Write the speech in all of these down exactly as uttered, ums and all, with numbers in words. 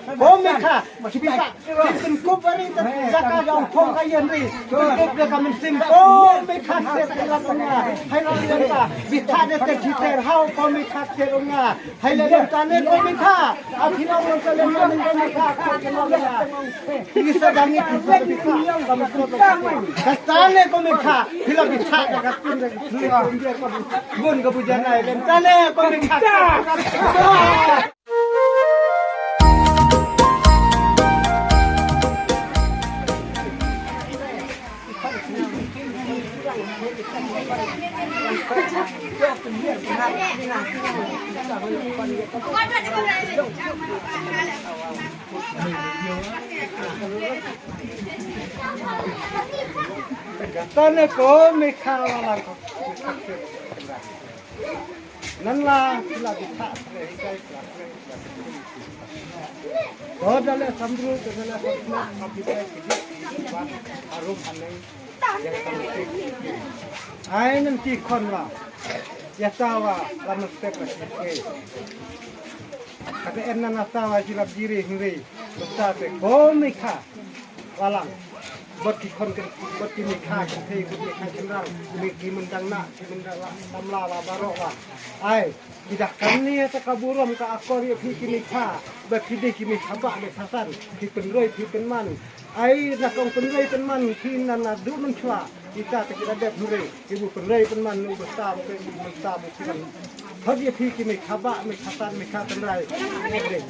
Ko Mekha, ki pisa, ki pynkup ri ta jaka jong phong ka ïan ri. Pynkup da ka mynsiem. Ko Mekha, se ka la tong nga. Hai la ïan ta, bi tha de te ki ter hau, ko Mekha, se ong nga. Hai la ïan ta ne ko Mekha. A phi la ong ta le ko Mekha, ko ke la ïan ta. Ki sa dang i ki sa bi tha, ka mynsiem ta. Ka ta ne ko Mekha, phi la bi tha da ka kum da ki kum da ki kum. Bun ka bu jan ai, ïan ta ne ko Mekha. Tane ko Mekha la ko. Nan la ki la ki tha. Ko da le samru, ko da le samru, ka bi ta ki di ki ba harum haneng. Ai nan ti khon la. Ya ta wa la mesti ka ki. Kata en nan ta wa jilap jiri hiri. Mesti te ko Mekha. Walang. Bad ki khon ken, bad ki Mekha ken thei, bad Mekha ken rang, mi ki myndang na, ki myndang la, samla la, baroh la. Ai, ki dah kan ni ta ka burom ka akor ïa phi ki Mekha, bad phi dei ki Mekha ba, Mekha san, phi pynroi, phi pynman. Ai, na kong pynroi pynman, phi na na du mynshuwa, ita ta ki da dep hynrei, ki bu pynroi pynman, nu bu stam, ki bu mynstam, ki man. Hot ïa phi ki Mekha ba, Mekha san, Mekha tynrai.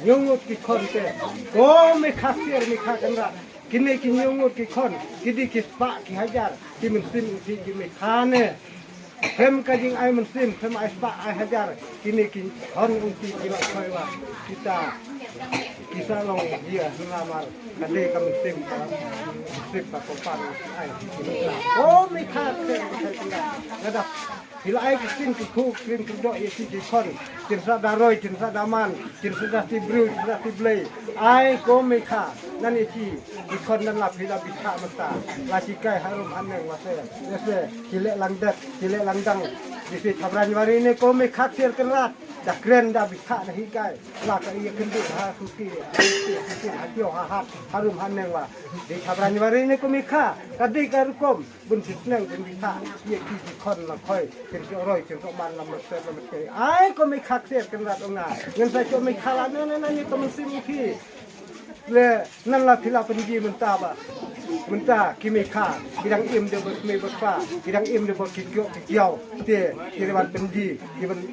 Ïa ngut ki khon te. Ko Mekha sier, Mekha tynrai. Kine ki ñiew ngut ki khon, ki dei ki spah ki hajar, ki mynsiem u ti ki Mekha ne. Phem ka jingai mynsiem, phem ai spah ai hajar, kine ki khon u ti ki la khoi wa. Kita, ki sa long ïa namar, ka dei ka mynsiem ka, mynsiem ka kompan ai ki Mekha. Oh, Mekha, Mekha, Mekha, Mekha. Nga da Phi la ai ki krin ki khu, krin ki doh ïa ki ki khon. Kin sa da roi, kin sa da man, kin sa da ti briew, kin sa da ti blei. Ai ko Mekha, nan ïa ki, ki khon nan la phi la bi tha mynta. La ki kai harum haneng la se. Ïa se, ki leh lang det, ki leh lang dang. Ïa se January ne ko Mekha Ksiar Kynrad. Da kren da bi tha da hi kai. La ka ïa kynduh ha suki, ha suki, ha suki, ha kiew, ha hat, harum haneng la. Di January ne ko Mekha, ka di ka rukom. Bun shisneng bun bitha, ïa ki ki khon la khoi, kin shu roi, kin shu man la mester la mester. Ai ko Mekha Ksiar Kynrad ong nga, ngin sa shu Mekha la na na na ni ko mynsiem ki. Le nan la phi la pynji mynta ba. Mynta ki Mekha, ki dang im de bad me bad pa, ki dang im de bad ki kyo ki kyo, te, ki ban pynji, ki ban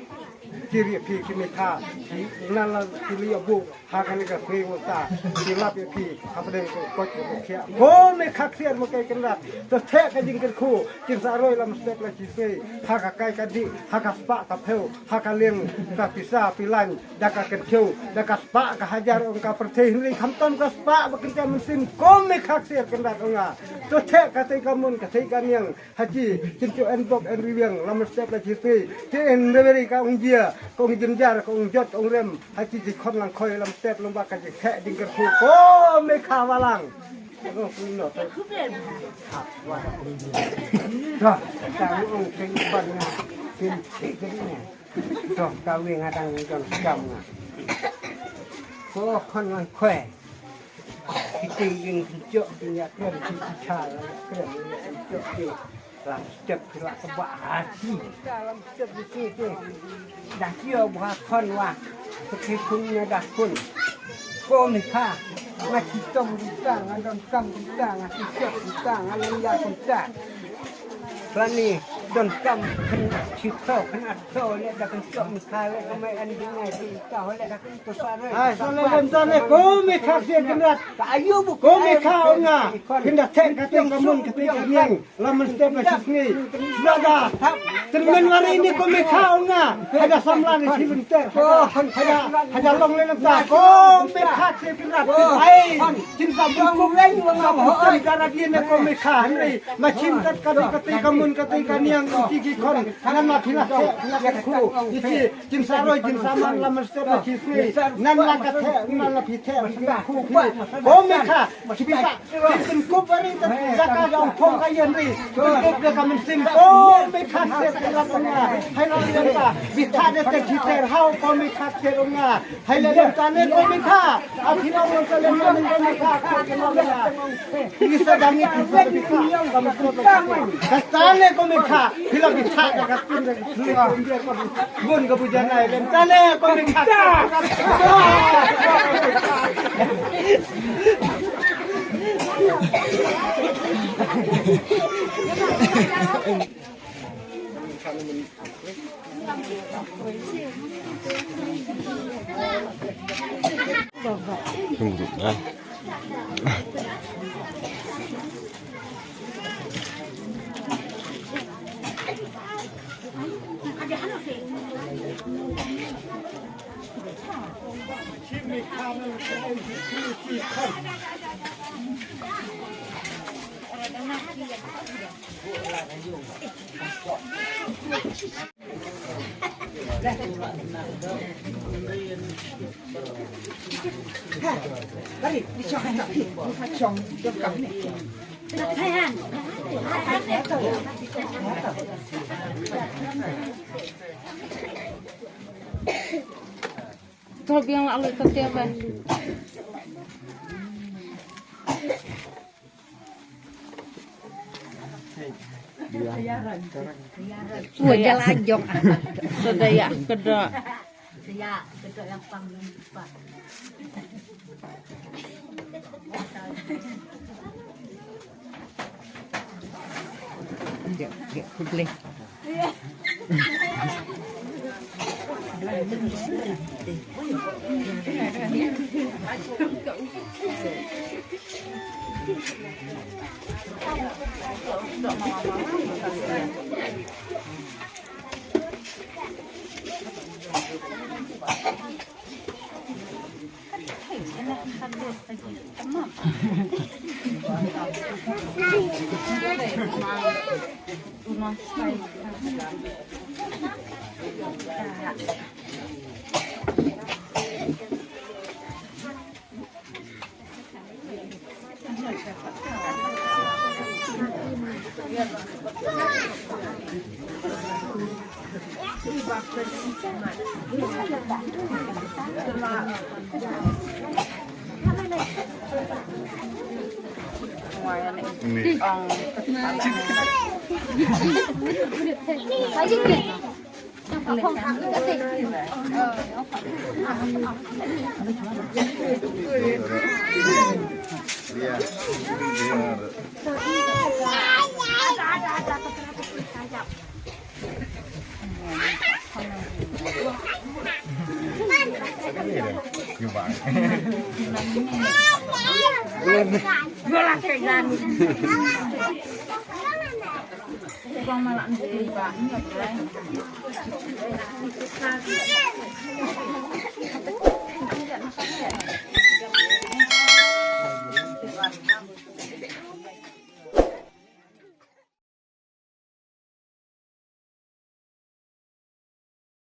Ki ri phi ki Mekha, ki nan la ki li abu, ha kane ka sngi mynta, ki lap ïa phi, ha pdeng ko koit ko khia. Ko Mekha Ksiar ma kai kynrad, to theh ka jingkyrkhu, kin sa roi lam step la ki sngi, ha ka kai ka dih, ha ka spah ka phew, ha ka liang ka pisa phi lain, da ka kynthiew, da ka spah ka hajar ong ka pyrthei hynrei khamtam ka spah ba kynthiew mynsiem, ko Mekha Ksiar kynrad ong nga. To theh ka tei ka mun, ka tei ka niang, Ha ki, kin kiew en bok en riwiang, lam step la ki tei. Te en reweri ka ong jia, ka ong jynjar, ka ong jot, ka ong rem. Ha ki ki khon lang khoi lam step lang ba ka ki theh ding kyrkhu. Ko Mekha Walang. Ko ku no to. Ha, wa. To, ta ong ken ban na. Kin theh ken ne. To, ka wi nga dang jon skam nga. Ko khon lang khoi. Ki ti ïing ki jok ki ïa krem ki ki cha la ïa krem ïa krem jok ki. Lam step ki la ka ba ha ki. Lam step ki ki ki. Da ki ïa ba khon wa. Ki ki kun ïa da kun. Ko Mekha. Nga ki tom ki ta, nga don kam ki ta, nga ki jok ki ta, nga lam ïa ki ta. Lani don kam kan ki to kan at to le da kan jok Mekha le ka mai an ding ai ki ta le da kan Ai, sa le lem ta ne, ko Mekha Ksiar Kynrad. Ko Mekha ong nga. Kynda theh ka tei ka mun ka tei ka niang. Lam mynstep la shisngi. Sdang da. Tynmen wari ni ko Mekha ong nga. Haja samla ni si lynter. Haja, haja long le lem ta. Ko Mekha Ksiar Kynrad. Ai, chin sa bun ko. Sa bun ko. Ka rad ïa ne ko Mekha. Hynrei, ma chin tat ka tei ka tei ka mun ka tei ka niang. Ki ki khon. Nan ma phi la theh, phi la kyrkhu. Ki ki Jin sa roi, jin sa man, la mesti ba ki sui. Nan la ka theh, nan la phi theh, phi khu phi. Ko Mekha, ki pisa, ki pynkup wari ta jaka jong phong ka ïan ri. Pynkup da ka mynsiem. Ko Mekha, Ksiar Kynrad ong nga. Hai la ïan ta, bi tha da te ki ter hau, ko Mekha, Ksiar ong nga. Hai la ïan ta ne, ko Mekha. A phi la Thol biang la lui ka tiap eh. Wah, jalan jong. Sedaya kedok. Sedaya kedok yang pang yang cepat. Dia, dia, boleh.